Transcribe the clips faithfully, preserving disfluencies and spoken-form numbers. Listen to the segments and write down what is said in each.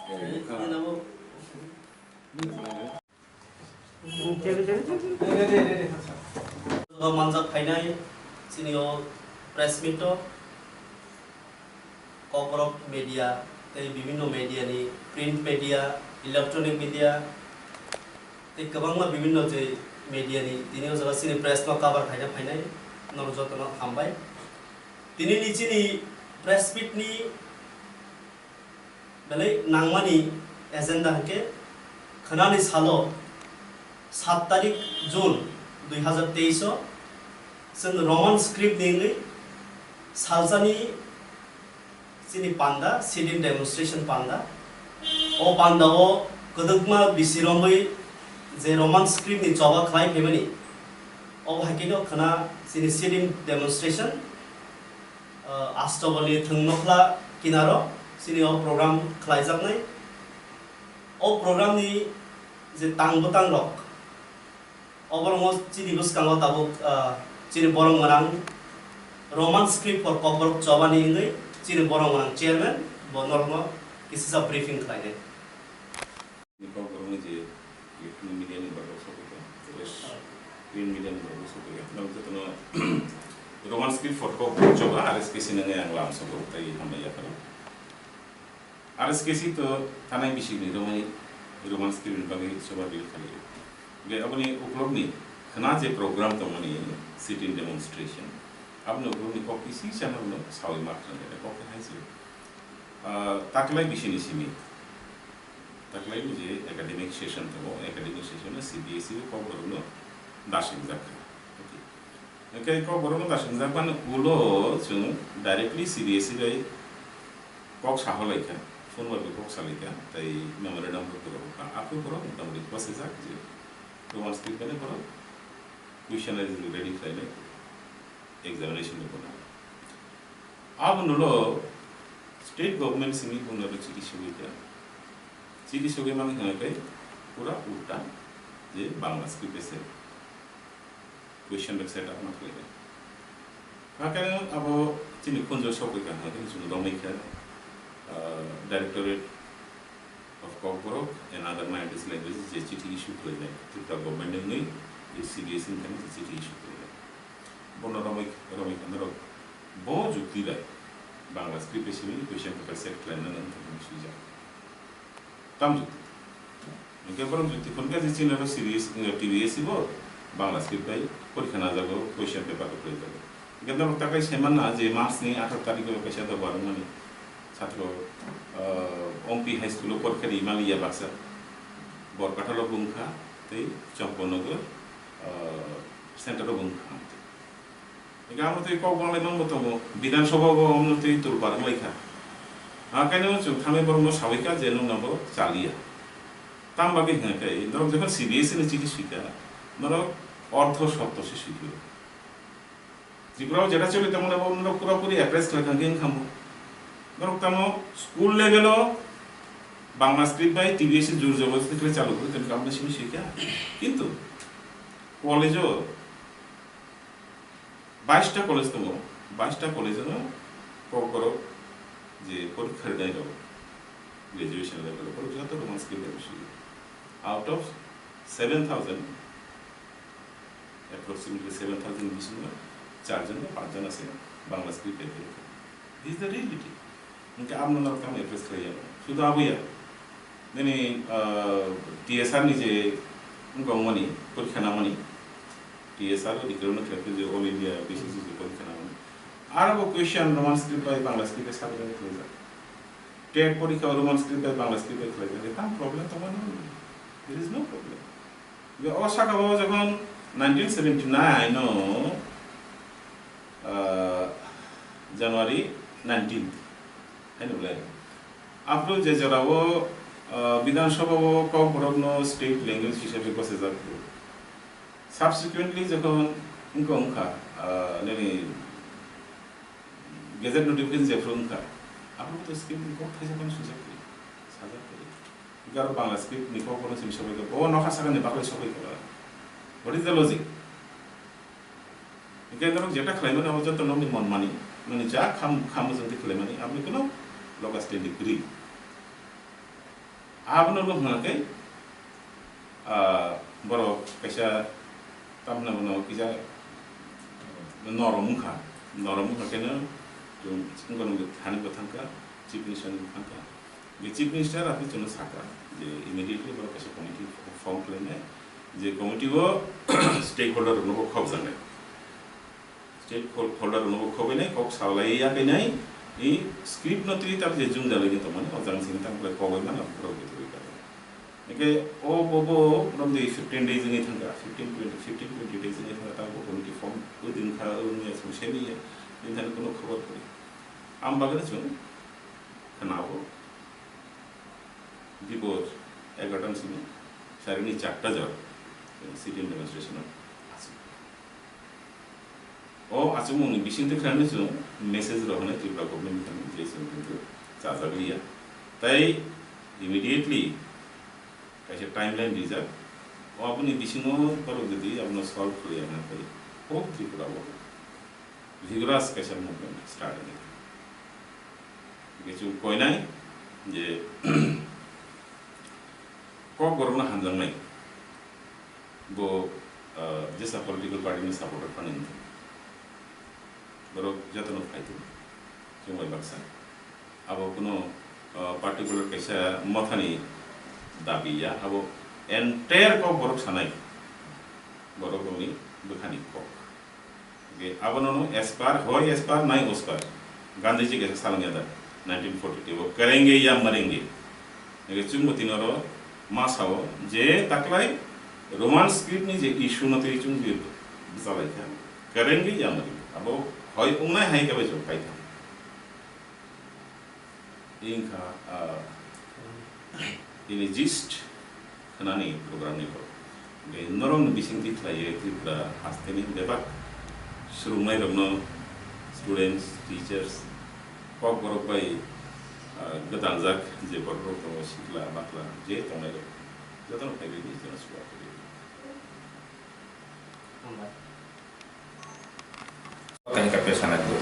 Manjak phainai chini o press meet o Kokborok media tei bibinno media ni, print media, electronic media tei kwbangma bibinno je media ni tini o jaga chini press no cover khaina phainai norok jotono hambai. Tini ni chini press meet ni belai nangmani agenda hwnkhe khwnani salo sat tarik June dui hazar teis o chwng Roman script ni wngwi salsani chini panda, sit-in demonstration panda. O panda o kwdwkma bisi romwi je Roman script ni choba khlai phaimani, obo hai khe no khwna chini sit-in demonstration, ah, Ashtabali Thwngnokhla kinaro chini o program khlaijaknai. O program ni je tang bwtang rok, oborokno chini bwskango tabuk, ah, chini borok gwnang Roman script for Kokborok chobani wngwi chini borok gwnang chairman bo norokno kisisa briefing khlainai. Ni Kokborokni je electronic media ni borok sokoi kha, press, print media ni borok sokoi kha. Nang jotono Roman script for Kokborok choba R S K C nangwi ang lam sogo, tei hambai yapharo. R S K C to thanai bisingni romwi Roman script ni bagwi choba bil khlaio. Ge aboni uklokni khna je program tongmani sit-in demonstration, aboni uklokni kok kisi channel no sawi ma khlai, kok hai se. Ah, taklai bisini simi. Taklai bo je academic session tongo, academic session o C B S E o Kokborok no dasingjak kha. Okay. Hwnkhe Kokborok no dasingjak mani ulo chwng directly C B S E bai kok saholai kha, phone bai bo kok salai kha, tei memorandum bo kwrwi kha. Aphuru borok motamoti bosijak je Roman script bai borok question ready khlainai. Examination ni bono. Abono lo state government simi bono ro chiti sugwi kha. Chiti sugwi mani hwnwi khe pura ulta je Bangla script se question rok set up ma khlai kha. Hakhe abo chini khunjo sokwi kha, hakhe chwng romwi kha, ah, Directorate of Kokborok and other minority languages je chiti issue khlainai, Tripura government ni wngwi je C B S E ni thani je chiti issue khlainai. Bono romwi, romwi kha norok bo jukti bai Bangla script bai simi question paper set khlainani wngthok hinwi swijak. Tam jukti. Hwnkhe borok jukti phunukha je chini oro C B S E, T B S E bo Bangla script bai porikha najago, question paper rok khlaijago. Hwnkhe norok takai saimanna je March ni atharo tarikh o kaisa dobo arwkmani. Satro, ah, Ompi High School o porikha ri maliya baksa. Borkathal o bo wngkha, tei Chomponogo, ah, center o bo wngkha. Hingke amo tei kok banglaimani bo tongo, Bidhan Sabha bo omo tei tolpar wnglaikha. Hakhe no chwng thangwi borokno sawi kha je nwng no bo chaliya. Tamo bagwi hingkhe norok jephar C B S E ni chiti swikha, norok ortho sotto se swikha. Tripura o jeta choli tongmani abo norok pura puri appraise khlai kha hwnkhe wngkha mo. Norok tamo school level o Bangla script bai T B S E jur jobardasti khlai chalu khlai tongkha, aboni simi swikha. Kintu college o baista college tongo, baista college o Kokborok je porikha rinai rok, graduation level o borok joto Roman script bai swikha. Out of seven thousand, approximately seven thousand bisingo charjon ba panchjon ase Bangla script bai philuk. This is the reality. Hingke aboni norok tamo approach khlai ya. Sudu abo ya. Nini, ah, T S R ni je wngkha wngmani, porikha namani. T S R o declare no khlai je All India basis o je porikha namani. Aro bo question Roman script bai Bangla script bai sabjak khlai jak. TET porikha Roman script bai Bangla script bai khlai jak. Tam problem tongmani? There is no problem. Be o saka o jokhon nineteen seventy nine o, ah, January nineteenth, hai nukle. Aphuru je jora o, ah, Bidhan Sabha o Kokborok no state language hisabe gosajak. Subsequently jokhon wngkha wngkha, ah, nini gazette notification jephuru wngkha, aphuru to script ni kok thaisa phano swijak khe, sajak khe. Hingke aro Bangla script ni kok bono simi sobai khe, bo nokha sakani bagwi sobai khe. What is the logic? Hingke norok jeta khlaimani abo joto nokni mon mani, nini ja kham, kham mujungti khlaimani, aboni kuno loga stand degree. Abono wngkha khe, ah, borok kaisa tamna bono kisa norom wngkha, norom wngkha khe no chwng wngkha nungwi thani bo thangkha, chief minister ni bo thangkha. Be chief minister apni chwngno sakha je immediately borok kaisa committee form khlainai, je committee o stakeholder rokno bo khobjaknai. Stakeholder rokno bo khobinai, kok salai ya khainai, i script no twi tab je jung jalai ni tongmani, o jang sini tang kok bai mana borok bo twi kha. Eke o bo bo rom de fifteen days ni thangka, fifteen twenty, fifteen twenty days ni thangka, tang bo committee form o din kha, o ni asung seni ya, din thani kono khobor kori. Am bagre chung khana bo. Dipor egarota ni simi, sarini charta jor, sitting demonstration o asuk. O asukmung ni bising twi khlai chwng message rok hwnwi Tripura government ni thani je chwng kintu chajak liya. Tai immediately kaisa timeline rijak. O aboni bisingo borok jodi abono solve khlaiya hwnkhai, o Tripura o vigorous kaisa movement start wngwi thangkha. Hwnkhe chwng koinai je Kokborokno hamjaknai bo, ah, jesa political party ni supporter phano wngthung, borok jotono phaithung, chwng bai baksa. Abo kuno, ah, particular kaisa mothani dabi ya, abo entire Kokborok sanai, borok rokni bwkhani kok. Hwnkhe abono no aspar, hoi aspar, nai ospar. Gandhiji kaisa salangya da, nineteen forty-two o, "Karenge ya marenge." Hwnkhe chwngbo tini oro ma sao je taklai Roman script ni je issue no twi chwng je bwchalaikha, "Karenge ya marenge." Abo hoi wngnai hai khe bai chwng paikha. Wngkha, ah, ini gist khnani program ni borok. Hwnkhe norokni bisingtwi khlaiwi Tripura hasteni bebak swrwngnairokno, students, teachers, kokborok bai, ah, gwdanjak je borok rok tongo, sikla bakla je tongnairok, jotono phaiwi di jono suwa khaidi. Hambai. Kahi kape sana ko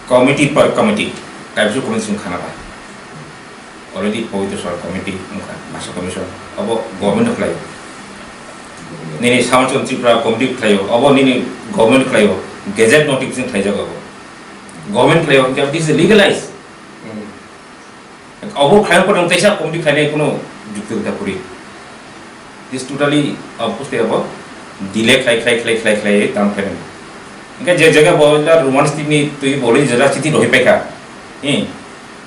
committee per committee, kaibsu committee sung khana ba. Already pawito sor committee wngkha, masa commission, abo government khlai. Nini Samachal Tripura committee khlai, abo nini government khlai, gazette notification khlai jago abo. Government khlai, this is legalized. Obo khlaina pore teisa committee khlainai kuno jukti gita puri. This totally opposite abo delay khlai, khlai, khlai, khlai, khlai, tam khlai. Hingke je jaga bo la Roman script ni twi bo le jara chiti rohi paikha. Hi.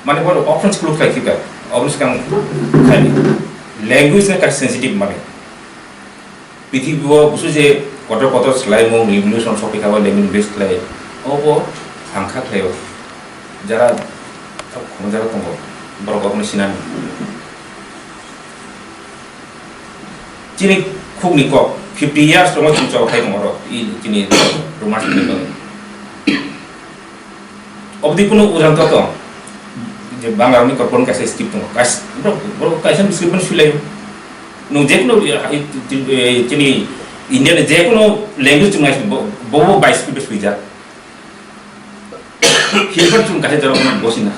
Mane bo option school khlai khika. Option kang khlai. Language na kar sensitive mane. Prithibi o busu je kotor kotor swlaimung, revolution sokphi kha, language base khlai, obo thangkha khlai o. Jara khumjak tongo, borok obono sinani. Chini khukni kok, fifty years tongo chini chobok khai tongo oro, i chini Roman script ni. Obdi kuno ujan to tong. Je Bangalorni korpon kaisa script tongo. Kais-, bro, bro, kaisa script pun sulai. Nung je kuno, eh, eh, chini India ni je kuno language chung nai bo, bo, bo bai script sui ja. Hilpar chung kaisa jaro kuno bosi na.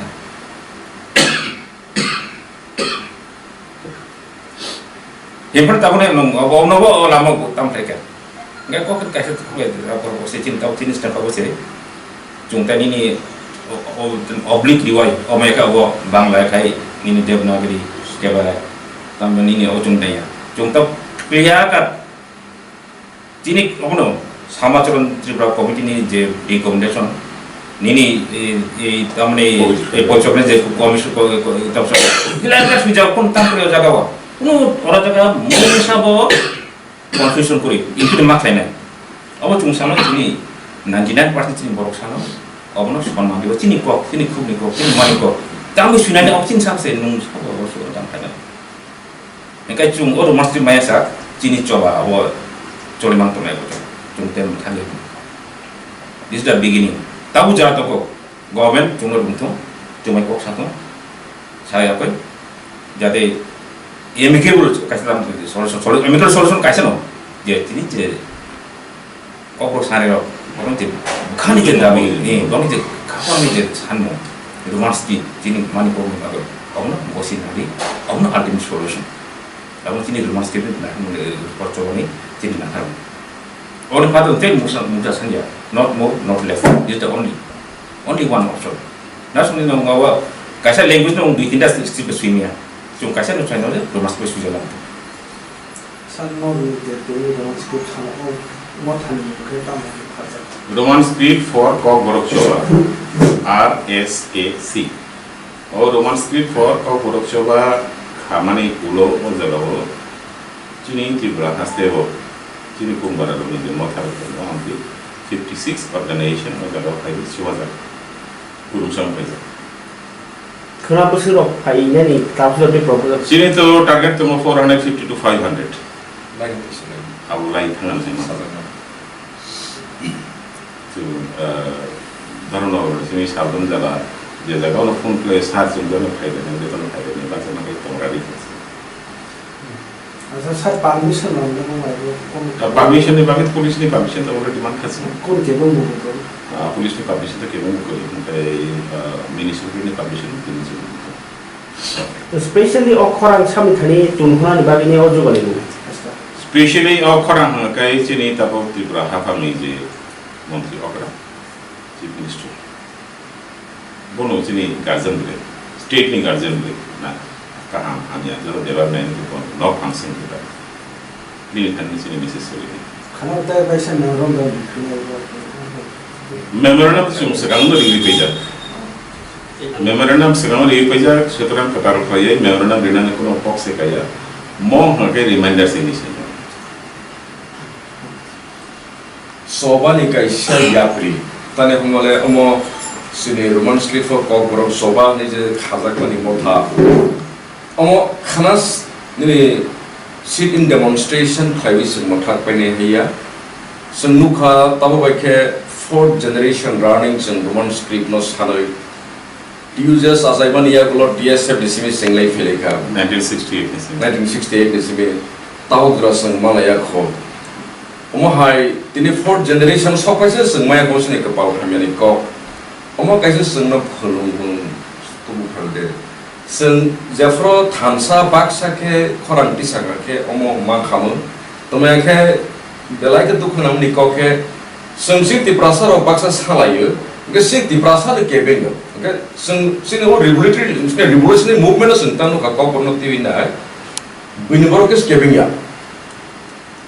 Himphano tabukni nwng obo, obo, obo lama bo tamo khlaikha. Hingkhe kok kaisa tukubui, abo se chini tabuk chini step abo se. Chwng ta nini o, o, oblique riwai, omo ekha obo Bangla khai nini Devanagari keba, tamo nini o chwng tanya. Chwng ta clear cut. Chini obono Samacharan Tripura Committee ni je recommendation, nini, e, e, tamni, e, boichokni je commission ko, ko, tamsa, hilai hilai swijak kun tam kre jaga o. Kunu ora jaga mungsa sabo confusion kuri, include ma khlainai. Abo chwng sano chini ninety nine percent chini borok sano, obono sonman dibo chini kok, chini khukni kok, chini mani kok. Tamni swinani abo chini sakse nung sabo abo sugo tam khlainai. Hingkhe chwng o Roman script maya sak, chini choba abo choli mang tongnai bo chwng ten thangwi. This is the beginning. Tabuk jara tongo, government chwngno rwngthung, chwngbai kok sathung, sa yakwi, jate amicable kaisa lam solution, solu-, amicable solution kaisa no, je tini je Kokborok sanai rok, borok je bwkhani je dabi, eh, borok je khapangni je sanmung, Roman script chini Manipur ni bagwi, obono bosi nadi, obono ultimate solution. Abo chini Roman script ni nahar mung, eh, kochobani chini nahar mung. Oni phato tei mungsa, mungsa sanya, not more, not less, is the only, only one option. Na songni nong ngawa, kaisa language nong dui tinta script sui mia. Chung kaisa no chai no le, Roman script sui jalang. Sir, no rule de tei Roman script sana o mothani mung khe tamo khe pharjak? Roman script for Kokborok Choba, R S A C. O Roman script for Kokborok Choba khamani ulo o jagao chini Tripura haste o chini Kongbara rokni je motha rok tongo, amtwi fifty six organization o jagao phai chuwajak, kurungsam phaijak. Khwna bwswk rok phai nani twelve of the proposal. Chini to target tongo four hundred fifty to five hundred. Line tisa line. Abo line thangna sima. Sajakna. To, uh, dhorono simi sabun jala, je jaga ono phone khlai sar chwng jono phai de, nang de jono phai de, nang bachana kai tongradi. Acha, sir, permission rok nang nai bo, kono Ah, permission ni bagwi police ni permission to already man khasmo. Kono kebo mo ko? Ah, police ni permission to kebo mo ko, hingkai, ah, ministry ni permission tini chwng. Specially o khorang samni thani tunhunani bagwi ni o jugalaibu. Specially o khorang hwnka kai chini tabok Tripura haphangni je montri okra, Chief Minister. Bono chini guardian ble, state ni guardian ble, na kaham hamya, jora development ni bono nok phangsing khe bai. Nini thani chini message sori di. Khana tai bai sa memorandum khana. Memorandum chwng swkang no ri paijak. Memorandum swkang ri paijak, sutrang kwtal khlaiwi memorandum rinani kuno kok se kaya. Mo hwnkhe reminder se ni se. Sobani kaisa yapri, tani hwnmale omo chini Roman script o Kokborok Soba hinwi je khajakmani motha. Omo khana s-, nini sit-in demonstration khlaiwi chwng mwthak painai haiya. Chwng nukha tamo bai khe fourth generation running chwng Roman script no sanwi T U J S achaimani yagulo D S F ni simi chenglai phelaikha. Nineteen sixty-eight ni simi. Nineteen sixty-eight ni simi tabok jora chwng manlaiya kho. Omo hai tini fourth generation sok phaisa chwng maya kho sini kwpal hamyani kok. Omo kaisa chwngno phwrwng hwn tubu phalde. Chwng jephru thansa baksa khe khorang tisakha khe omo ma khamw. Tongmaya khe belai khe dukhu nangmani kok khe chwng si Tiprasa rok baksa salaio. Hwnkhe si Tiprasa de kebengw. Hwnkhe chwng chini o revolutionary, revolutionary movement o chwng tang nukha Kokborok no twiwi nai. Buini borok khe kebengya.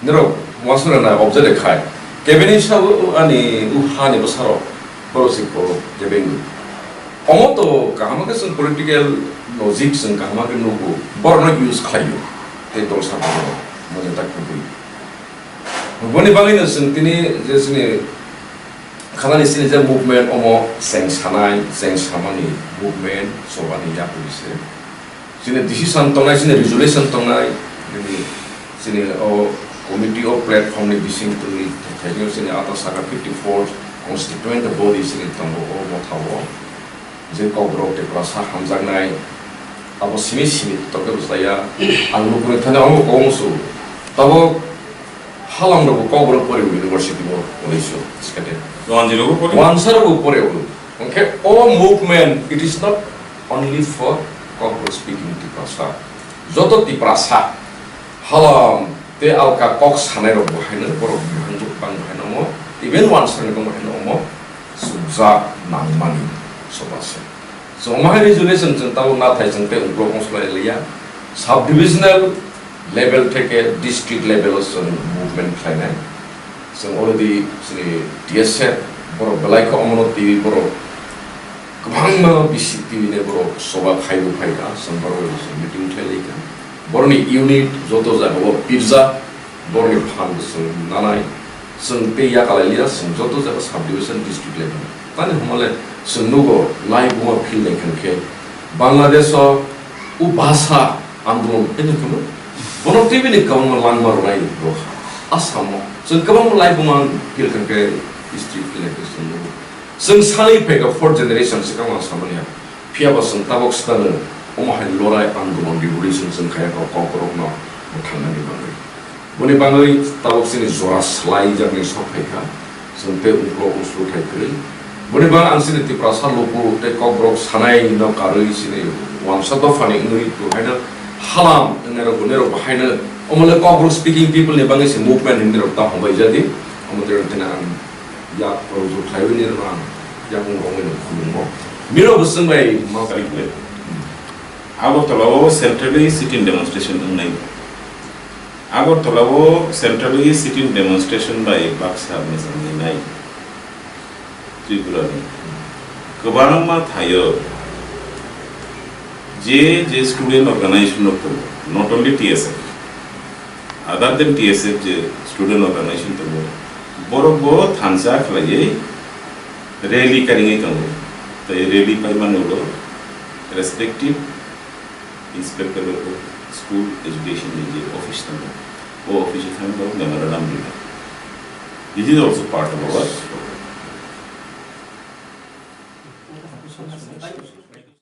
Norok uansukna nai observe khai. Kebengni sabo ani u hani bwsarok borok si kebengwi. Omo to kaham khe chwng political logic chwng kaham khe nugo. Borokno use khlaio. Tei dol sakao manya ta khugwi. Boni bagwino chwng tini je chini khanani chini je movement omo cheng sanai, cheng samani movement, sobani yapri se. Chini decision tongnai, chini resolution tongnai, nini chini o committee o platform ni bising twi thaino chini ata saka fifty four constituent body chini tongo o motha o. Je Kokborok Tiprasa hamjaknai, abo simi simi tongkhe bwsaya. Ang lukurok thani omo kok musu. Tabok halam rok Kokborok pori university o unisho skate. Wanjiro pori? Wansa rok pori o. Hwnkhe o movement, it is not only for Kokborok speaking Tiprasa. Joto Tiprasa halam tei alka kok sanai rok bo haino borok bihang bang bo haino omo, even wansa ni bang bo haino omo. Sukjak nangmani soba se. Chwng omo hai resolution chwng tabuk nathai chwng tei uklok wngsuklai liya. Sub-divisional level theke district level o chwng movement khlainai. Chwng already chini T S F borok belai khe omono twiwi borok kwbangma bisi twiwi borok soba phaibo phaikha, chwng borok bai chwng meeting khlai laikha. Borokni unit joto jagao pirjak. Borokni phan bo chwng nanai, chwng tei yakalai liya, chwng joto jaga sub-division district level. Tani hwnmale chwng nugo lai buma phil nai khan khe Bangladesh o u bhasha andolon phai nai khe bono tei bini kwbangma langma rwnai rok Assam o chwng kwbangma lai buma phil khan khe history phil nai khe chwng nugo. Chwng sanwi phaikha fourth generation swkang ma samani ha. Phiya ba chwng tabok swkang omo hai lorai andolon revolution chwng kha ya kok borokno bwthangnani bagwi. Boni bagwi tabok chini jora swlaijaknai sok phaikha, chwng tei uklok uslu thai kwrwi. Boni bang ang sini Tiprasa luku tei Kokborok sanai no karwi sini wangsa dophani wngwi tu haino halam wngnai rok bunai rok bo haino omole Kokborok speaking people ni bangwi se movement hinwi rok ta hambai jadi. Omo tei rok tini ang yak rok ju khlaiwi ni rok ang yakung rok wngwi khulumgo. Miro bo swngbai ma kari khlai. Agartala o centrally sit-in demonstration wngnai. Agartala o centrally sit-in demonstration bai baksa mechang nai. Tripura ni kwbangma thaio je je student organization rok tongo, not only T S F, other than T S F je student organization tongo, borok bo thansa khlaiwi rally karingwi tongo. Tei rally paimani ulo respective inspector of school education ni je office tongo, o office o thangwi borok memorandum rina. This is also part of our program.